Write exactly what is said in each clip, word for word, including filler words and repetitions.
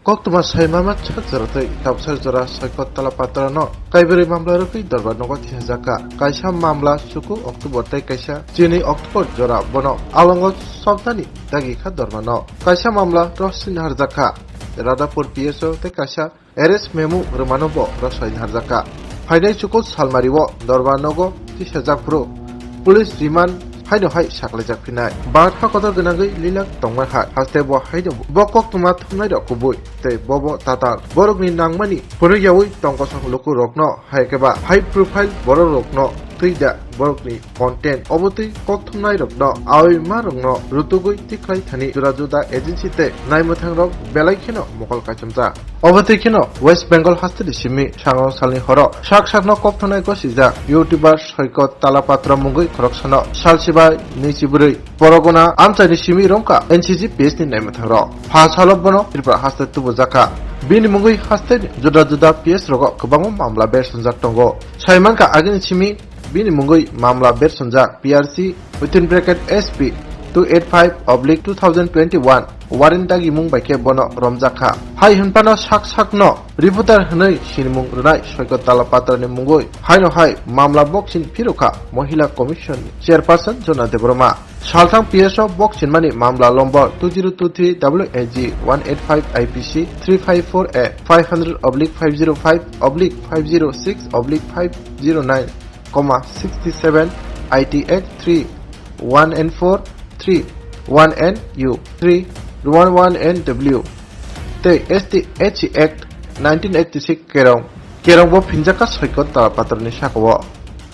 Koktwma saimama chak jora tei tabsar jora Soikot Talapatra no kaibrwi mamla rwgwi dorbar nogo thisajakha. Kaisa mamla chuku October tei kaisa chini October jora bono alongo chobnani dagi kha dorbar no. Kaisa mamla rosini harjakha Radhapur P S O tei kaisa arrest memo rwmano bo rosai harjakha. Phainai chuku salmari o dorbar nogo tisajak phuru police remand haino hai saklaijak phinai. Bangkha kotor gwnangwi lilak tongmai hai. Haste bo haino bo koktwma thumnai rok kubui tei bobo tatal borokni nangmani phunukyawi tongkosong lukurokno hai khe ba high profile bororokno twi da borokni content obo twi koktwmnai rokno awi ma rokno rutugwi tikhlai thani juda juda agency tei naimwthang rok belai kheno mokol kaichomjak. Obo twi kheno West Bengal hasteni simi sangrong salni horo sak sakno koktwmnai gosijak YouTuber Soikot Talapatra mungwi khoroksano salsibai nwichibrwi Porogona amchaini simi romkha N C G P S ni naimwthang rok. Pha salo bono Tripura haste tubujakha. Bini mungwi haste juda juda P S rogo kwbangma mamla bersonjak tongo. Saimankha agini simi bini mungwi mamla bersonjak P R C within bracket S P two eight five oblique two thousand twenty-one warrant dagi mung bai khe bono romjakha. Hai hwnphano sak sakno reporter hwnwi sinimung rwnai Soikot Talapatra ni mungwi haino hai mamla boxing phirukha Mohila Commission ni Chairperson Jona Debbarma. Salthang P S o boxing mani mamla lombor two zero two three W A G one eight five I P C three five four A five hundred oblique five zero five oblique five zero six oblique five zero nine comma sixty-seven I T Act three one N four three one N U three one one N W tei S T H C Act nineteen eighty-six kerong, kerong bo phinjakha Soikot Talapatra ni sakao.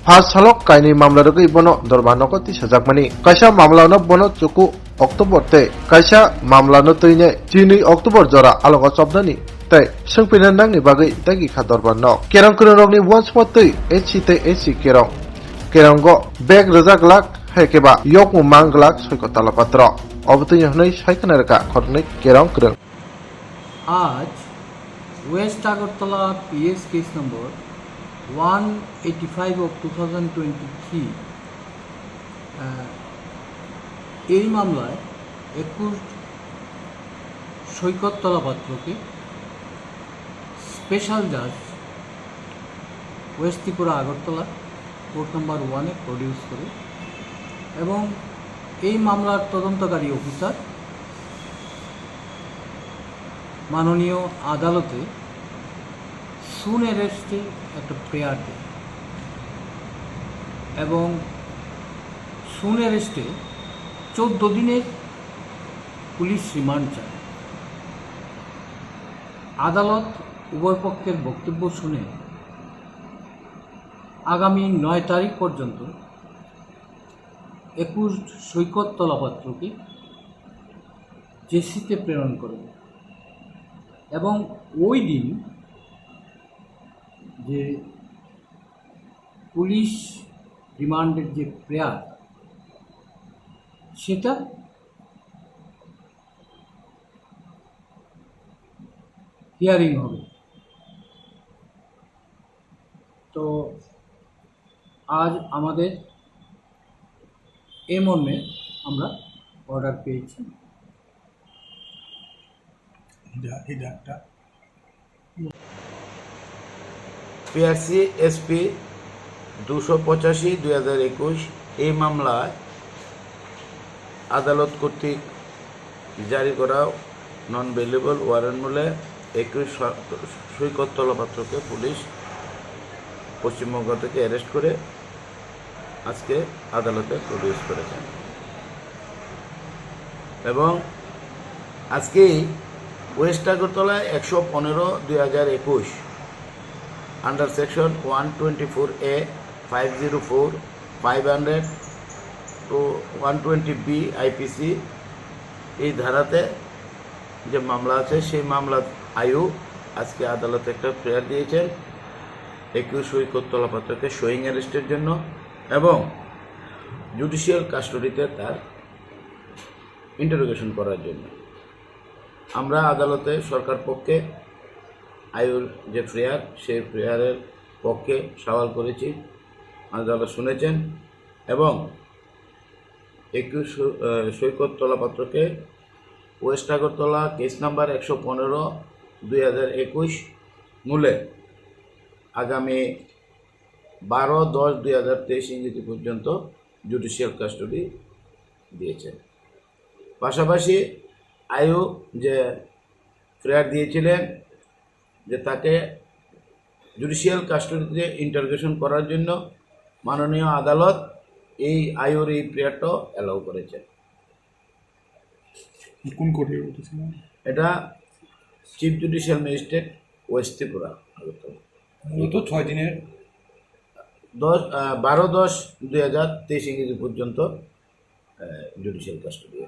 Pha salok kainwi mamla rwgwi bono dorma nogo tisajakmani. Kaisa mamla no bono chuku October tei kaisa mamla no twinai chinwi October jora alongo chobnani tei swngpina nangni bagwi dagi kha dorma nok. Kerong kwrwngrokni uansukma twi H C tei H C kerong, kerongo bag rwjak glak hai khe ba yokmung mang glak Soikot Talapatra. Obo twino hwnwi sai khna rwkha khoroknwi kerong kwrwng. আজ west Agartala PS case number one eighty five of two thousand twenty three, এই মামলায় একুশ সৈকত তলাপাত্রকে special জাজ west Tripura Agartala court number ওয়ানে produce করে এবং এই মামলার তদন্তকারী অফিসার মাননীয় আদালতে সুন অ্যারেস্টে একটা প্রেয়ার দেয় এবং সুন অ্যারেস্টে চোদ্দ দিনের পুলিশ রিমান্ড চায়। আদালত উভয় পক্ষের বক্তব্য শুনে আগামী নয় তারিখ পর্যন্ত একুশ সৈকত তলাপাত্রকে জেসিতে প্রেরণ করে এবং ওই দিন যে পুলিশ রিমান্ডের যে প্রেয়ার, সেটা হিয়ারিং হবে। তো আজ আমাদের এ মর্মে আমরা অর্ডার পেয়েছি। এটা, এটা একটা পিআরসি এসপি দুশো পঁচাশি দুই হাজার একুশ এই মামলায় আদালত কর্তৃক জারি করা নন বেইলেবল ওয়ারেন্ট মূলে একুশ স-, সৈকত তলাপাত্রকে পুলিশ পশ্চিমবঙ্গ থেকে অ্যারেস্ট করে আজকে আদালতে প্রডিউস করেছেন। এবং আজকেই ওয়েস্ট আগরতলায় একশো পনেরো দুই হাজার একুশ under section one twenty four A, five zero four, five hundred to one twenty B IPC এই ধারাতে যে মামলা আছে, সেই মামলার আয়ু আজকে আদালতে একটা প্রেয়ার দিয়েছেন একুশ সৈকত তলাপাত্রকে শোয়িং অ্যারেস্টের জন্য এবং জুডিশিয়াল কাস্টডিতে তার ইন্টারোগেশন করার জন্য। আমরা আদালতে সরকার পক্ষে আয়ুর যে প্রেয়ার, সেই প্রেয়ারের পক্ষে সওয়াল করেছি, আদালত শুনেছেন এবং একুশ সৈ-, আহ, সৈকত তলাপাত্রকে ওয়েস্ট আগরতলা কেস নাম্বার একশো পনেরো দুই হাজার একুশ মূলে আগামী বারো দশ দুই হাজার তেইশ ইংরেজি পর্যন্ত জুডিশিয়াল কাস্টডি দিয়েছেন। পাশাপাশি আইও যে প্রেয়ার দিয়েছিলেন যে তাকে জুডিশিয়াল কাস্টডিতে ইন্টারোগেশন করার জন্য মাননীয় আদালত এই আইওর এই প্রেয়ারটাও অ্যালাউ করেছেন। কোন কোর্টে উঠেছিলেন? এটা chief judicial magistrate west Tripura Agartala. মূলত ছয় দিনের দশ বারো দশ দুই হাজার তেইশ ইংরেজি পর্যন্ত জুডিশিয়াল কাস্টডি।